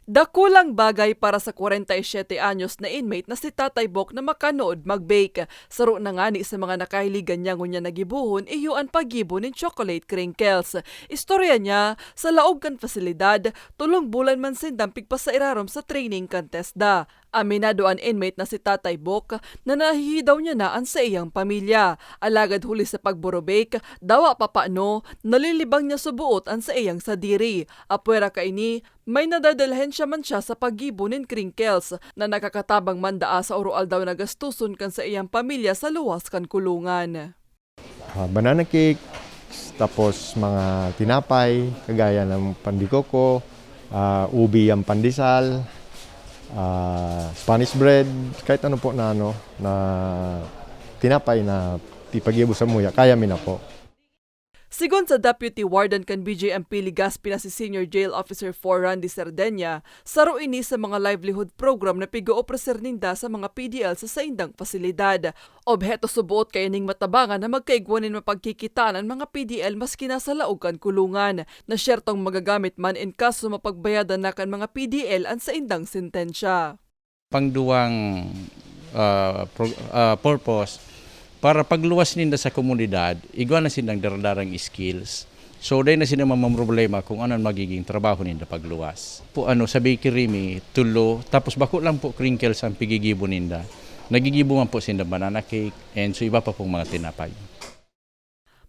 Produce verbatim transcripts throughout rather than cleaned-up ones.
Dakulang bagay para sa kwarenta y siyete anyos na inmate na si Tatay Bok na makanood mag-bake. Saro na ngani sa mga nakahiligan niya ngunyan na gibohon iyo an paggibo nin chocolate crinkles. Istorya niya, sa laog kan pasilidad, tolong bulan man sindang pigpasairarom sa training kan TESDA. Aminado an inmate na si Tatay Bok na nahihidaw niya na an saiyang pamilya. Alagad huli sa pagboro-bake, dawa pa paano, nalilibang niya suboot an saiyang sadiri. Apwera kaini, may nadadalhan siya man siya sa paggibo nin crinkles na nakakatabang man daa sa oro-aldaw na gastuson kan saiyang pamilya sa luwas kan kulungan. Ah, banana cakes, tapos mga tinapay, kagaya ng pandikoko, ah, ubi yang pandesal, ah, Spanish bread, kahit ano po na ano, na tinapay na ipaggibo sa muya, kaya mi na po. Sigon sa Deputy Warden kan B J M P Legazpi na si Senior Jail Officer four Randy Cerdeña, saro ini sa mga livelihood program na pig-oofreser ninda sa mga P D L sa saindang pasilidad. Obheto suboot kaining matabangan na magkaigwa nin mapagkikitaan an mga P D L maski nasa laog kan kulungan, na syertong magagamit man in kaso mapagbayadan na kan mga P D L an saindang sentensya. Pangduwang ah, pro- ah, purpose, para pagluwas ninda sa komunidad, igwa na sindang daradarang skills. So, dai na sila mamamroblema kung ano ang magiging trabaho ninda pagluwas. Po, ano, sa bakery mi, tulo, tapos bako lang po crinkles ang pigigibo ninda. Nagigibo man po sinda banana cake, and so iba pa pong mga tinapay.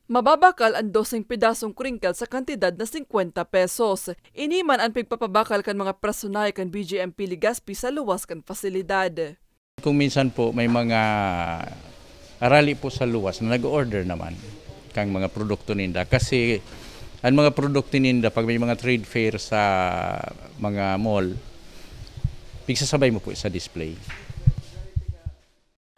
Mababakal an doseng pedasong crinkle sa kantidad na singkwenta pesos. Ini man an pigpapabakal kan mga personahe kan B J M P Legazpi sa luwas kan pasilidad. Kung minsan po may mga arali po sa luwas na nag-order naman kang mga produkto ninda. Kasi ang mga produkto ninda, pag may mga trade fair sa mga mall, pigsasabay mo po sa display.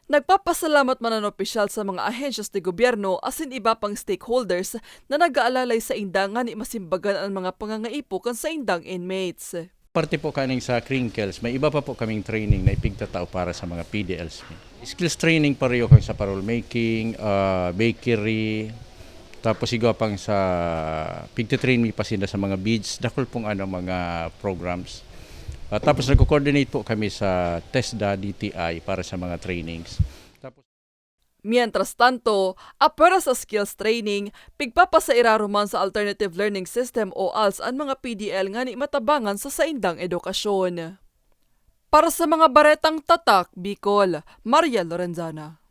Nagpapasalamat man an opisyal sa mga ahensyas de gobyerno asin iba pang stakeholders na nag-aalalay sainda ngani masimbagan an mga pangangaipo kan saindang inmates. Parte po kaning sa crinkles, may iba pa po kaming training na ipigtatao para sa mga P D Ls. Skills training pareho kang sa parol making, ah, bakery, tapos igwa pang sa pigtitrain mi pa sinda sa mga beads, dakul pong ano, mga programs. Ah, tapos nagko-coordinate po kami sa TESDA, D T I para sa mga trainings. Tapos Mientras tanto, apwera sa skills training, pigpapasairarom man sa alternative learning system o ALS an mga P D L ngani matabangan sa saindang edukasyon. Para sa mga baretang Tatak Bicol, Maria Lorenzana.